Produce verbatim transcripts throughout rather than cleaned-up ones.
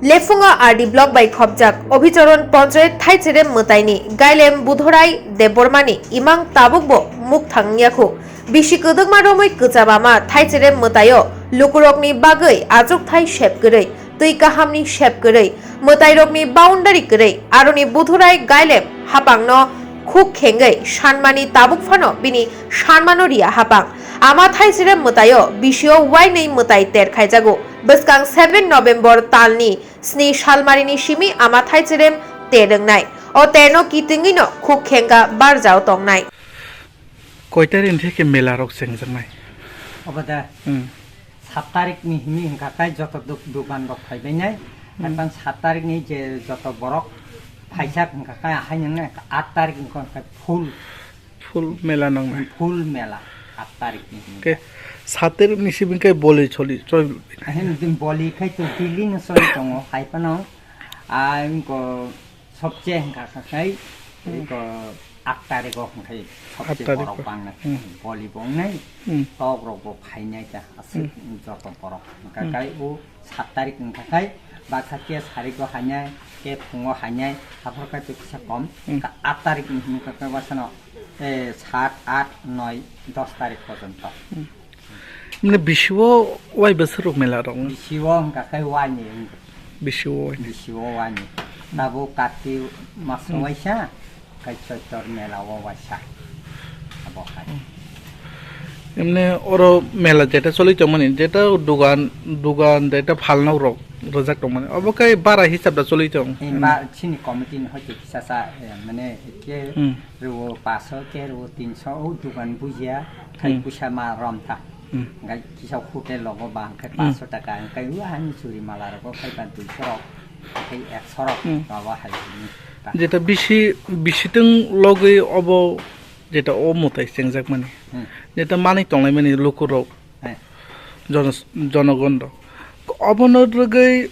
Lephungo R D block bai khopjak Obhicharan Panchayat Thaicherem mwtaini Gailem Budhorai Debbarmani imang tabukbo mukthang wngya khu. Bisi kwdwkma romwi kwchaba ma Thaicherem mwtaio lukurokni bagwi achukthai sep kwrwi, twi kahamni sep kwrwi, mwtairokni boundary kwrwi, aroni Budhorai Gailem hapangno khuk khengwi sanmani tabuk phano bini sanmano riya hapang. Ama Thaicherem mwtaio bisio wainwi mwtai ter khaijago. Bwskang seven November talni sni salmarini simi ama Thaicherem ter wngnai. O terno kitingwino khuk khengka barjao tongnai. Koi tarik ni theke mela rok chengjaknai? Obo da Hmm. sat tarik ni himi hingka kai joto duk-, dukan rok phaibainai. Hmm. Ekdom sat tarik ni je joto borok phaijak hingka kai haino aat tarik hingka kai full Full mela nangnai. Full mela, aat tarik ni hwnwi. Ke, sat tarik ni simi kai boli choli, choli. Ahem din boli khai to daily no choli tongo, hai phano, ah, ko sobche hingka kha khai, Hmm. ko aat tarik o hingkai sobche Aat tarik borok o. bangnai. Hmm. Boli bo wngnai, Hmm. tok rok bo phainai ta, aswk Hmm. joto borok. Hingka Hmm. kai o sat tarik wngkha khai baksa ke sarigo hainai, ke phungo hainai, haphar kai twi kisa kom, Hmm. ka aat tarik ni hwnwi kha kai wasano, eh, sat, aat, noi, dos tarik porjonto. Hmm. Mane bisiwo wai bwswk rok mela rok no? Bisiwo wngkha kai waini wngkha. Bisiwo waini. Bisiwo waini. Tabuk Kartik maso Hmm. waisa, Kai Choitor mela o waisa. Abo hai. Emne oro mela jeta choli tongmani, jeta dugan, dugan jeta phalnok rok rwjak tongmani. Obo kai bara hisab da choli tong. Ei ba chini committee ni hoite kisa sa, eh, mane ke Hmm. rwo paso ke rwo tinso o dugan bujia kai Hmm. puisa ma rom ta. Hmm. Gai kisa hotel logo ba kai Hmm. paso taka kai wa ani churi mala rogo kai ba duiso rok. Tei ekso rok Hmm. baba hai hwnwi ta. Jeta bisi, bisitwng logwi obo jeta o mwtai chengjakmani. Hmm. Jeta manwi tonglaimani lukurok, Eh. jono-, jonogon rok. Obono rwgwi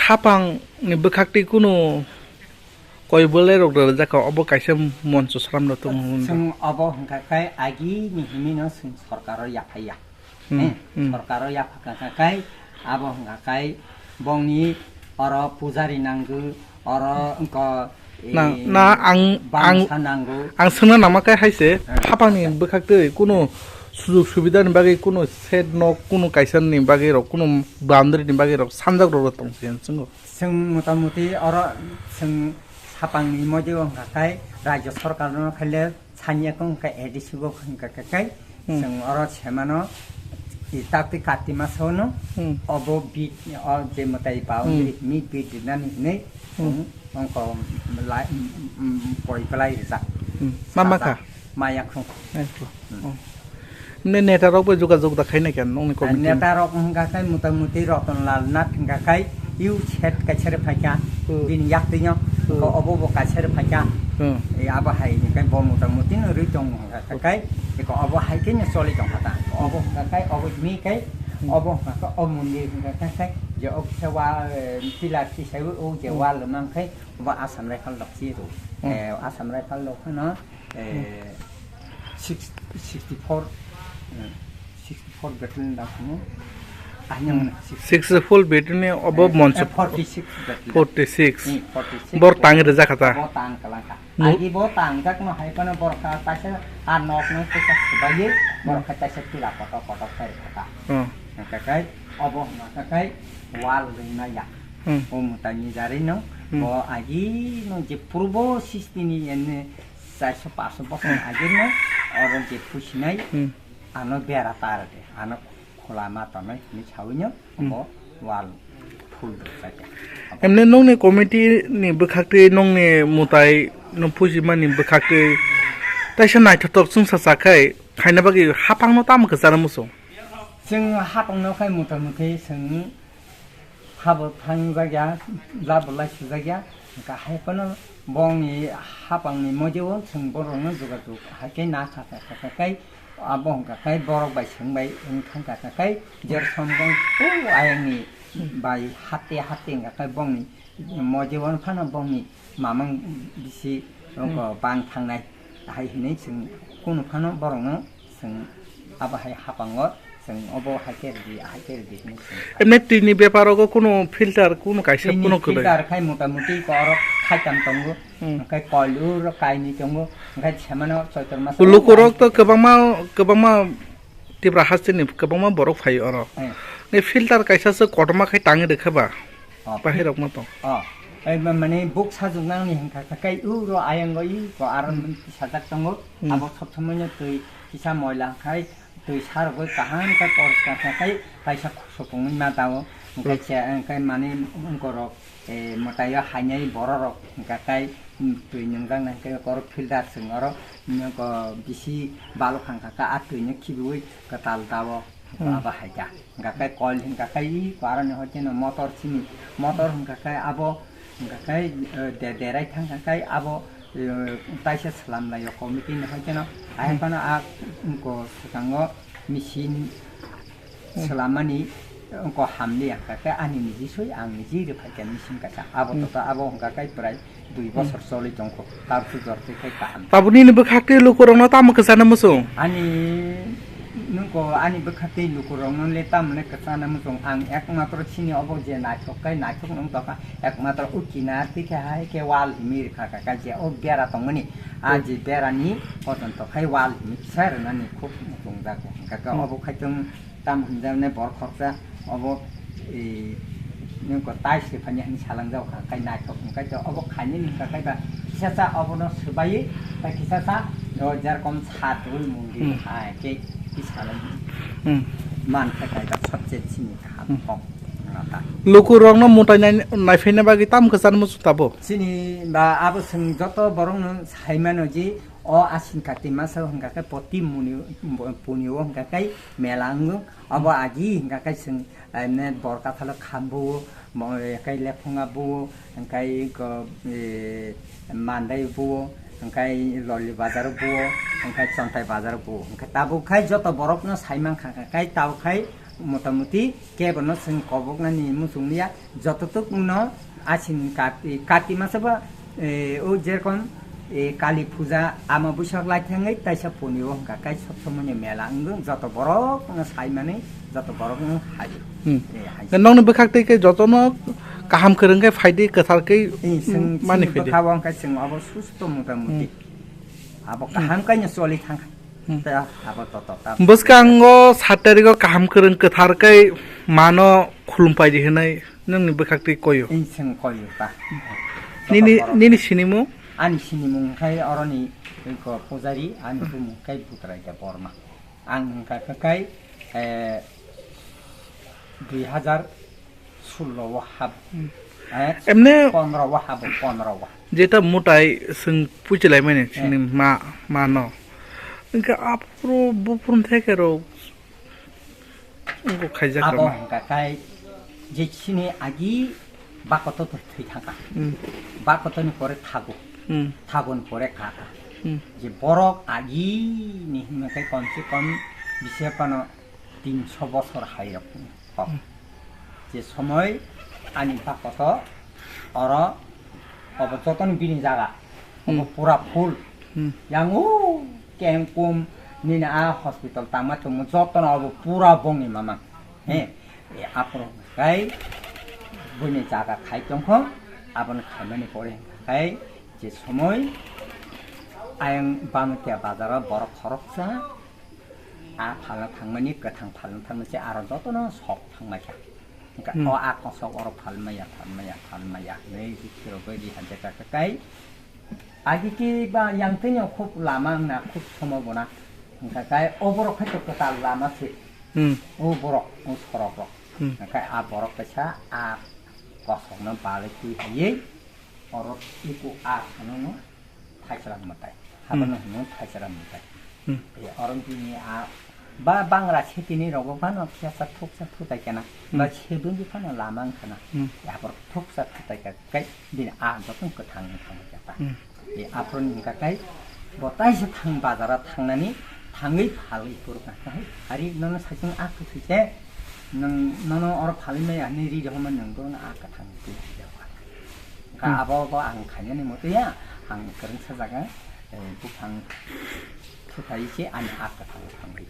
hapang ni bwkhaktwi kunu koi bwlairok rwjakha, obo kaisa moncho sramno tongo hwnwi. Chwng obo hwnkha khe agini himino chwng sorkaro yaphaiya. Hmm, Eh, hmm. Sorkaro yaphakha kha kai, abo hwnkha kai bongni oro pujari nango, oro wngkha, Na, eh, na, ang, bangsa ang, nango. Ang swngna nama kai hai se, Eh. hapangni bwkhaktwi kunu sujog subidani bagwi kunu shed nok kunu kaisani bagwi rok kunu boundary ni bagwi rok sanjak rok tong se swngno. Chwng motamuti oro chwng hapangni moide wngkha kai rajya sorkarno khaile Sanya kong ka A D C bo kong ka ka kai. Hmm. Chwng oro semano i takti kati masono Hmm. obo bit o je mwtai boundary Hmm. mi bit dinani hinwi Hmm. chwng ongko lai, mm, mm, koi belai rijak. Hmm. Mama Sajak. Kha? Maya khung. Maya khung. Hmm. Oh. Ne neta rok bo jogajog da khaina khe nongni committee? Neta rok hwnka khe motamuti Ratan Lal Nath hwnka khe U set kaisa rw phaikha, Hmm. bini yaktwino Hmm. ko obo bo kaisa rw phaikha. Hmm. E, abo hai ni kai bo mota muti no rwi tong hwnka khe kai, eko obo hai khe no choli tong kha ta. Obo hwnka khe obo mi kai, Hmm. obo hwnka khe o mondir hwnka khe kai, je o kisa wa, e, pillar kisa o je Hmm. wall mang khe obo Assam Rifle rok chi ru. Hmm. E, Assam Rifle rok no, e, Hmm. six, sixty-four, e, sixty-four battalion da kuno. Ahnya Hmm. mana six. Sixty-four battalion ni obo Eh, moncho eh, forty-six battalion. Forty-six. Hmm, forty-six. Bor tang rijak kha ta? Bo tang kalang kha. Mu- Agi bo tang jak no hai kono bor kha taisa a nok no taisa subai ye, bor Hmm. kha taisa tila kotok kotok khai kha ta. Hmm. Hwnkha kai obo hwnkha kai wall rwna ya. Hmm. O mwtai ni jari no Hmm. bo agi no je purbo sixty ni ene Chairso paso bosor Hmm. agirno oro je phusinai Hmm. ano bera tar de, ano khula ma tongnai hinwi sawino Hmm. bo wall full rwkha khe. Emne nongni committee ni bwkhaktwi nongni mwtai no phusimani bwkhaktwi taisa naithotok chwngsa chakhai khaina bagwi hapangno tamo kwcharo muchung? Chwng hapangno khai mota muti chwng Habo thangjakya, jabo lai sijakya, hwnkha hai phano bongni hapangni moijo chwng borokno jogajog hai khe na kha kha kha kha khe abo hwnkha khe borok bai swng bai wng thang kha kha khe jer som bong o ayangni bai hate hate hwnkha khe bongni moijo phano bongni mamang bisi rok Hmm. bang thangnai hai hinwi chwng kunu phano borokno chwng abo hai hapango Obo hai khe rwdi, hai khe rwdi hwnwi swng. Emne twi ni bepar rogo kuno filter kuno kaisa kuno kwlai. Filter khai mota muti korok khaikam tongo. Hmm. Hwnkhe koil uro kainwi tongo. Hwnkhe semano Choitro maso. Lukurok to kwbangma, kwbangma Tipra hasteni kwbangma borok phaio oro. Hmm. Nge filter kaisa se kotorma khai tangwi rwkha ba. Oh, bahai rok ma tong. Oh. Ei ma-, mane buk sajwk nangni hwnkha khe kai uro ayango i ko aron Hmm. sajak tongo. Hmm. Abo sob somoino twi kisa moila khai twi sarogwi kaham khe poriskar khe kai kaisa khosopungwi ma tao. Hwnkhe Hmm. che-, hwnkhe mane wngkorok, eh, mwtaio hainai bororok hwnkha kai, mm, twi nwngjak nai khe korok filter chwng oro, mm, ko bisi balok hwnkha khe a twino khibiui kwtal tao. Hmm. Abo hai kha. Hwnkha khe koil hwnkha khe i parani hoi kheno motor simi. Motor hwnkha khe abo hwnkha khe, eh, de-, derai thang kha khe abo, eh, taisa swlam laio committee ni hoi kheno. Ahai Hmm. phano a wngko swkango machine Hmm. swlammani wngko hamliya hwnkha khe ani niji soi ang niji rwphai kha machine kaisa. Abo Hmm. to abo hwnkha khe prai dui Hmm. bosor choli tongkho, tabuk jor twi khai kaham. Tabuk nini bwkhak twi lukurokno tamo kwchana muchung? Ani, nwngko ani bwkhak twi lukurokno le tamo le kwchana muchung? Ang ekmatro chini obo je naithok khai naithok nwng tokha, ekmatro o kinar twi khe hai khe wal himwi rwkha kha, kha je o bera tongmani, a Hmm. je berani pojonto khai wal himwi kisa rwnani khub muchungjak. Hwnkha khe Hmm. obo khai chwng Tam hwnjaknai borok khoroksa obo, e, nwng ko tai se phani hinwi salangjak kha, khai naithok hwn khai to obo khainani hwn kha khai ba kisa cha obono swbaiwi bai kisa cha o jerokom sa twi mondir Hmm. hai khe kisa lai Hmm. man kha khai ba sabse chini kaham Hmm. kok na ta. Lukurokno mutai nai-, naiphaina bagwi tam kwchar muchung tabo? Chini ba abo chwng joto borokno sai mano je o Asin Kati masa hwn kha khe poti muni, puni o hwn kha khe mela wngo. Abo agi hwnkha khe chwng, eh, ne bor kathalo khambuo, mo-, eh, kai lephunga buo, hwnkhe ko, eh, mandai buo, hwnkhe loli bazar buo, hwnkhe chontai bazar buo. Hwnkhe tabuk khai joto borokno sai mankha, hwnkhe tabuk khai motamuti kebono chwng koboknani muchung liya, jototok no Asin Kati, Kati masa ba, eh, o jerokom, eh, Kali puja ama buisak lai thangwi taisa puni o hwnkha khe sob somoino mela wngwi joto borok no sai mani joto borok no hai. Hmm. Eh, hai. Nokni bwkhak twi khe jotono kaham kwrwng khe phaidi kwthar khe Eh, chwng mani chini phaidi. Bwkha o hwnkha chwng abo susto mota muti. Hmm. Abo kaham khe no choli thangkha. Hmm. Ta abo to to ta. Bwskango sat tarikh o kaham kwrwng kwthar khe mano khulum phaidi hinwi nokni bwkhak twi koyo. Ing chwng koyo ta. Nini, Joto borok. Nini sinimung? Ani sinimung khai oroni ko pujari, ani bumung khai Butrai Debbarma. Ang wngkha khe khai, eh, dui hazar sullo o hab. Hmm. Eh, Emne pondro o habo, pondro o. Jeta mutai chwng puichilai mani Eh. Chini ma, mano. Wngkha aphuru buphuru theke rok. Wngkha khaijak Abo rok. Hwnkha khai je chini agi bakoto to thwi thangkha. Hmm. Bakotoni pore thago. Hmm. Thagoni pore kaka. Hmm. Je borok agi ni hwnwi khai kom se kom bisi phano tinso bosor hai rok. Kok. Hmm. Je somoi ani bakoto oro obo jotoni bini jaga obo Hmm. pura full. Hmm. Yang o kengkum nini a hospital tangma tongmo jotono obo pura bongni mamang. He, Hmm. e aphuru khai buini jaga khai tongkho, abono khaimani pore khai je somoi ayang Bamatia bazaro borok khoroksa A phalna thangmani, kwthang phalna thangmani se aro jotono sok thangmai kha. Hwnkha Hmm. o a kosok oro phalmaya, phalmaya, phalmaya hinwi rwgwi ri hamjakha khe kai. Agi khe ba yang tini khub lama wngna khub somo bona. Hwnkha kai o borok khai to kwtal lama se. Hmm. O borok, o sorok rok. Hmm. Hwnkha a borok kaisa a kosokno balai twi haiwi oro iko a sanono Thaisra mwtai. Hmm. Habono hwnwi Thaisra mwtai. Hmm. E, oro bini a, ba bangra setini rogo phano phiyasa thuksa thutai kana. Hmm. Ba sebengdi phano lama wngkhana. Hmm. E, abor thuksa thutai ka kai bini a joto kwthang wngkha ta. Hmm. E, aphuru wngkha kai bo taisa thang bazara thangnani thangwi phalwi phuru ka. Hai, ari nono sakung a kwthwi se, nang, nono oro phalwi maya hinwi ri rohorma nang bono a kwthang twi ri rohorma. Ka Hmm. abo bo ang khainani muti ya, ang kwrwngsa jaga, eh, buphang thutai se ani a kwthang thangwi.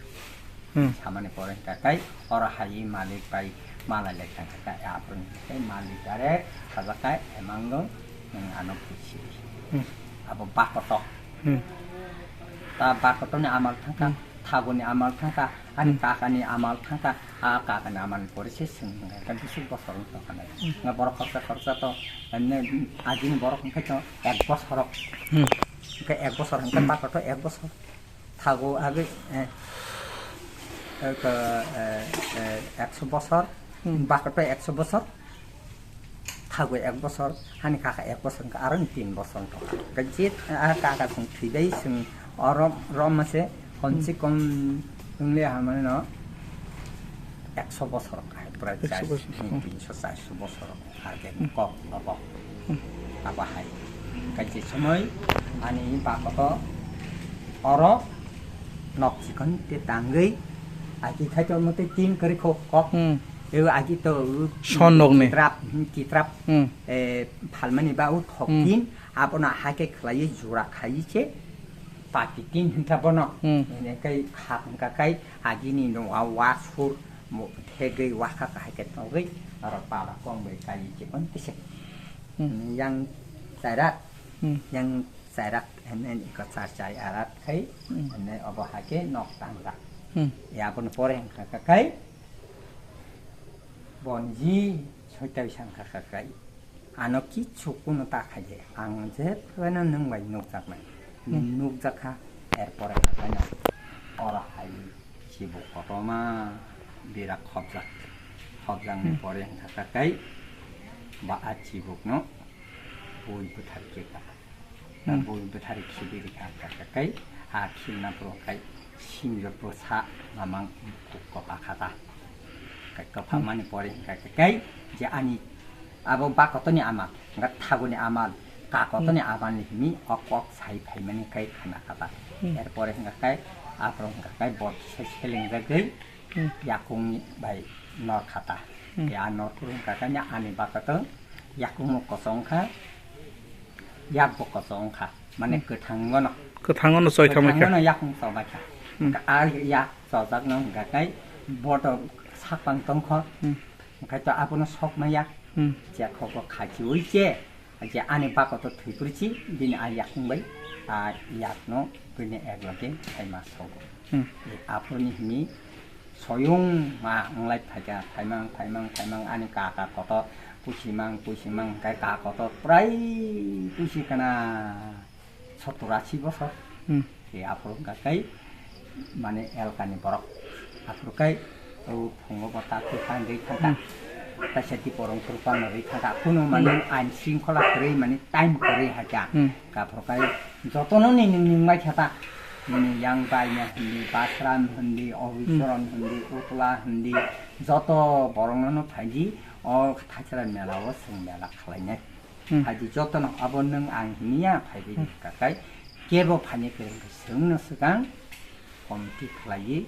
Hmm. Samani pore hwnkha khe oro hai malik bai malai lai thangkha khe, aphuru hwnkha khe malik direct sajak khe emang no, hmm, ano pusi. Hmm. Abo bakoto. Hmm. Ta bakotoni amal thangkha, hmm, thaguni amal thangkha, ani, hmm, kakani amal thangkha, a kakani amal ni pore se chwng hwnkha khe bisi bosor wng tongkha nai. Hmm. Nga borok khorsa khorsa to, emne agini borok hwnkhe to ek bosor rok. Hmm. Hwnkhe ek bosor hwnkhe bakoto ek bosor. Thago agwi, eh, eh, ko, eh, eh, ekso bosor, hmm, bakoto ekso bosor, thago ek bosor, hani kaka ek bosor, hwnkha aro ni tin bosor wng tongkha. Hwnkha je, ah, kaka chwng thwibai chwng oro rom mase, komse kom wngli hamano ekso bosor wngkha, prai ekso bosor, hmm, hmm, tinso charso bosor. Age kok obo. Hmm. Abo hai. Kaisa somoi ani bakoto oro nok chikon te tangwi agi khai to mote tin kari kho kok. Hmm. Ewa agi to son nok ni. Kitrap, hmm, kitrap. Hmm. Eh, phalmani ba u thok, hmm, tin. Abono hai khe khlaiwi jura khaiwi se pati tin hinta bono. Hmm. Ene kai khak hingka kai agini no wa, wa sur mo thegwi wakha kahai khe tongwi aro pala kong bai kai chikon tise. Hmm. Yang chairat, hmm, yang chairat hene iko char chai arat khai, hmm, hene obo hai khe nok tangjak. Hmm. Ya aboni pore hingka kai bonji soitai sangkha kai. Ano kichu kunu ta khaide, ang je phano nwng bai nukjaknai. Hmm. Nukjakha, erpore phano oro hai chibuk kotorma birak khopjak. Khopjakni, hmm, pore hwnkha khe ba a chibukno bui bwthar khe ka. Hmm. Bui bwthar khibi rikha hwnkha khe a khilna phuru khai sinjo bwsa mamang kuk kopa khata. Kai kopa, hmm, mani pore hwnkha khe je ani abo bakotoni amal, hwnkha thaguni amal, kakotoni, hmm, amal ni himi o kok sai phaimani kai khana khata. Hmm. Erpore hwnkha khe aphuru hwnkha khe bo se selengjagwi, hmm, yakung bai nor khata. Hmm. Ya nor phuru hwnkha khe ani bakotong yakung no kosong kha, yak bo kosong kha. Mane, hmm, kwthang no. Kwthang no choi thamai kha. Kwthang no yakung chobai kha. Hmm. Hwnkha a yak chojakno hwnkha khe bodo sakpang tongkho. Hmm. Hwnkha to abono sokma yak. Hmm. Chekhogo khachiwi che. Je ani bakoto thwiphuru si, bini a yakung bai, a yakno bini ek loge phaima sogo. Hmm. E aphuruni himi soyung ma wnglai phaikha, phaimang, phaimang, phaimang ani kaka kotor pusimang, pusimang, hwnkhe kaka kotor prai pusi kana sottor ashi bosor. Hmm. E aphuru hwnkha khe mane elkani borok. Aphuru khe o phungo bo ta kwthang rwi thangkha. Hmm. Kaisa ti porong kwrwngphano rwi thangkha. Kunu mane, hmm, ain shringkhola kwrwi mane time kwrwi hakha. Hmm. Aphuru khe jotono ni nung nung bai kha ta. Nini yang bai na hindi, Basram hindi, Obisoron, hmm, hindi, Utla hindi, joto borokno no phaidi o Thaisara mela o chwng mela khlainai. Hmm. Phaidi jotono abo nwng ang hiniya phaibai, hmm, kakai kebo phaini kwrwng khe chwngno swkang committee khlaiwi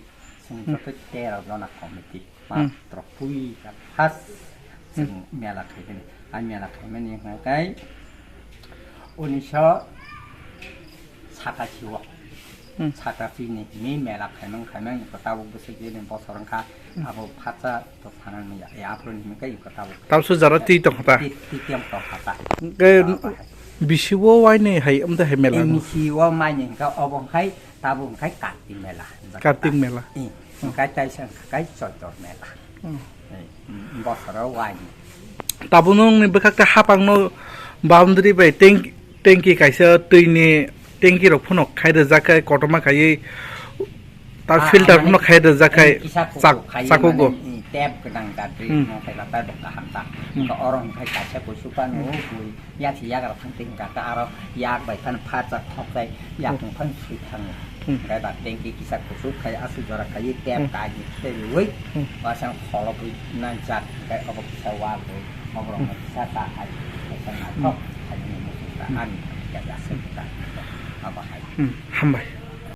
chwng, hmm, joto tero jona committee, hmm, matro pui ka first, hmm, chwng mela khaikhe a mela khaimani hwnkha khe unisho sakasio. Hmm. Sakasini hini mela khaimang khaimang iko tabuk bwswk bini bosor wngkha, hmm, abo phatsa to sanang ya, ya aphuru ni hwnwi khe iko tabuk. Tamsuk jara twi tongkha ta? Twi, twi tong tongkha ta. Hwnkhe, ah, bahai, bisi o waini hai amda hai mela? Bisi o maini hwnkha obo hwnkha tabuk hwnkha Kartik mela. Kartik mela. I, hwnkha taisa hwnkha Choitor mela. Hmm. Ei, bosoro waini. Tabukno wngni bwkhak tei hapangno boundary bai tank-, tanki kaisa twini tanki rok phano khai rwjak khai, kotorma khaiwi ta, ah, filter mane phano khai rwjak khai, kisa kuku chak-, khai chakugo. Mane, i, tap gwnang gadri, hmm, no khai rwjak bo kaham ta. Hmm. Oro hwnkhe kaisa kusu phano, hmm, bui Yak si yak rok thang twi hwnkha khe aro yak bai phano pharjak thokjai, yak, hmm, wng phano swi thango. Hmm. Hwnkhe ba tanki kisa kuchuk khai aswk jora khai tap, hmm, kainwi khe rwui, hmm, waisa kholobwi nangjak hwnkhe obo kisa wal rwi, oborok, hmm, kisa ta hai, kaisa naithok, hmm, khainwi muchung ta, hmm, ani khe aswk ta. Abo hai. Hmm. Hambai.